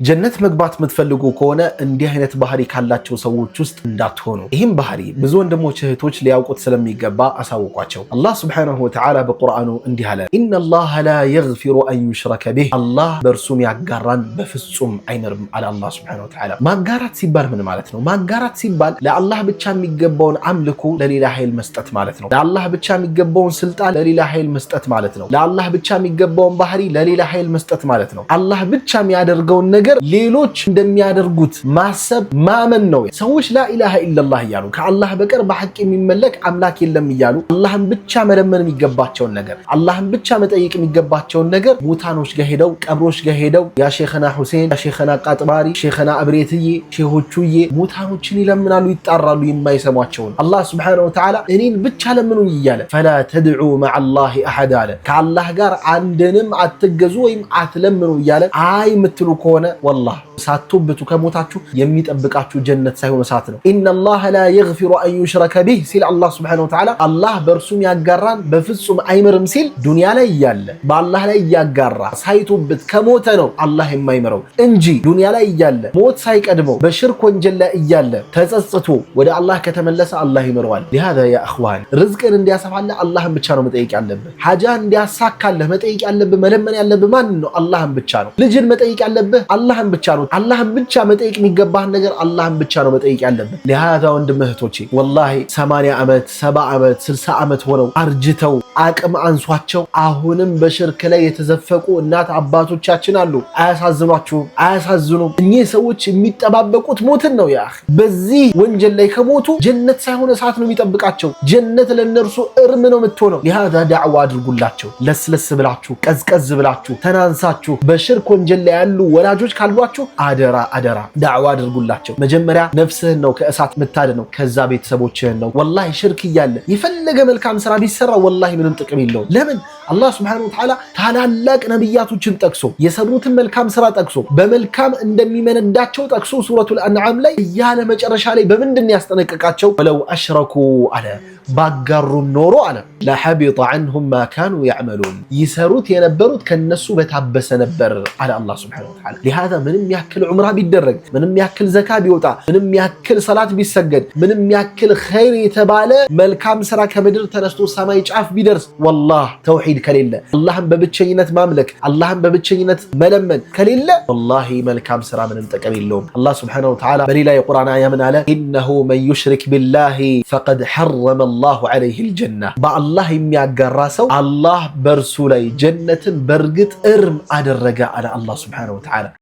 ጀነት መግባት የምትፈልጉ ከሆነ እንዲህ አይነት ባህሪ ካላቸው ሰዎች ውስጥ እንዳትሆኑ። ይህም ባህሪ ብዙ ወንድሞች እህቶች ሊያውቁት ስለሚገባ አሳውቋቸው። አላህ سبحانه وتعالى በቁርአኑ እንዲህ አለ፣ إن الله لا يغفر أن يشرك به፣ አላህ በእርሱም ያጋራን በፍጹም አይምርም አለ አላህ سبحانه وتعالى። ማጋራት ሲባል ምን ማለት ነው? ማጋራት ሲባል ለአላህ ብቻ የሚገባውን አምልኮ ለሌላ ኃይል መስጠት ማለት ነው። ለአላህ ብቻ የሚገባውን ስልጣን ለሌላ ኃይል መስጠት ማለት ነው። ለአላህ ብቻ የሚገባውን ባህሪ ለሌላ ኃይል መስጠት ማለት ነው። አላህ ብቻ የሚያደርገውን ነገር ሌሎች እንደሚያደርጉት ማሰብ ማመን ነው። ሰዎች لا إله إلا الله እያሉ፣ ከአላህ በቀር በሐቅ የሚመለክ አምላክ የለም እያሉ፣ አላህን ብቻ መለመን የሚገባቸውን ነገር፣ አላህን ብቻ መጠየቅ የሚገባቸውን ነገር ሙታኖች ጋር ሄደው፣ ቀብሮች ጋር ሄደው ያ ሼኸና ሁሴን፣ ያ ሼኸና ቃጥባሪ፣ ሼኸና አብሬትዬ፣ ሼሆቹዬ ሙታኖችን ይለምናሉ፣ ይጣራሉ የማይሰሟቸውን። አላህ سبحانه وتعالى እኔን ብቻ ለምኑኝ እያለ فلا تدعوا مع الله أحدا አለ። ከአላህ ጋር አንድንም አትገዙ ወይም አትለምኑ እያለ አይ የምትሉ ከሆነ والله ሳትቶብቱ ከሞታችሁ የሚጠብቃችሁ ጀነት ሳይሆን እሳት ነው። إن الله لا يغفر أن يشرك به ሲል አላህ سبحانه وتعالى አላህ በእርሱም ያጋራን በፍጹም አይምርም ሲል ዱንያ ላይ እያለ በአላህ ላይ እያጋራ ሳይቶብት ከሞተ ነው አላህ የማይምረው እንጂ ዱንያ ላይ እያለ ሞት ሳይቀድመው በሽርክ ወንጀል ላይ እያለ ተጸጽቶ ወደ አላህ ከተመለሰ አላህ ይምረዋል። لهذا يا إخوان ርዝቅን እንዲያሰፋልህ አላህን ብቻ ነው መጠየቅ ያለብህ። ሐጃን እንዲያሳካልህ መጠየቅ ያለብህ፣ መለመን ያለብህ ማንን ነው? አላህን ብቻ ነው። ልጅን መጠየቅ ያለብህ አላህን ብቻ ነው። አላህን ብቻ መጠየቅ የሚገባህን ነገር አላህን ብቻ ነው መጠየቅ ያለብህ። لهذا ወንድም እህቶቼ والله 80 ዓመት፣ 70 ዓመት፣ 60 ዓመት ሆነው አርጅተው አቅም አንሷቸው አሁንም በሽርክ ላይ የተዘፈቁ እናት አባቶቻችን አሉ። አያሳዝኗችሁም? አያሳዝኑም? እኚህ ሰዎች የሚጠባበቁት ሞትን ነው። ያ በዚህ ወንጀል ላይ ከሞቱ ጀነት ሳይሆን እሳት ነው የሚጠብቃቸው። ጀነት ለእነርሱ እርም ነው የምትሆነው። لهذا ዳዕዋ አድርጉላቸው። ለስለስ ብላችሁ፣ ቀዝቀዝ ብላችሁ፣ ተናንሳችሁ በሽርክ ወንጀል ላይ ያሉ ወላጆች ካሏችሁ አደራ አደራ ዳዕዋ አድርጉላቸው። መጀመሪያ ነፍስህን ነው ከእሳት የምታድነው፣ ከዛ ቤተሰቦችህን ነው። والله ሽርክ እያለ የፈለገ መልካም ስራ ቢሰራ والله ምንም ጥቅም የለውም። ለምን? አላህ سبحانه وتعالى ታላላቅ ነቢያቶችን ጠቅሶ፣ የሰሩትን መልካም ስራ ጠቅሶ፣ በመልካም እንደሚመነዳቸው ጠቅሶ ሱረቱል አንዓም ላይ እያለ መጨረሻ ላይ በምንድን ያስጠነቀቃቸው? ولو أشركوا አለ፣ ባጋሩም ኖሮ አለ لحبط عنهم ما كانوا يعملون፣ ይሰሩት የነበሩት ከነሱ በታበሰ ነበር አለ አላህ سبحانه وتعالى። لهذا ምንም ያክል ዑምራ ቢደረግ፣ ምንም ያክል ዘካ ቢወጣ፣ ምንም ያክል ሰላት ቢሰገድ፣ ምንም ያክል ኸይር የተባለ መልካም ስራ ከምድር ተነስቶ ሰማይ ጫፍ ቢደርስ والله ተውሂድ ከሌለ፣ አላህን በብቸኝነት ማምለክ፣ አላህን በብቸኝነት መለመን ከሌለ والله መልካም ስራ ምንም ጥቅም የለውም። አላህ سبحانه وتعالى በሌላ የቁርአን አያ ምን አለ? إنه من يشرك بالله فقد حرم الله عليه الجنة፣ በአላህ የሚያጋራ ሰው አላህ በእርሱ ላይ ጀነትን በእርግጥ እርም አደረገ አለ አላህ سبحانه وتعالى።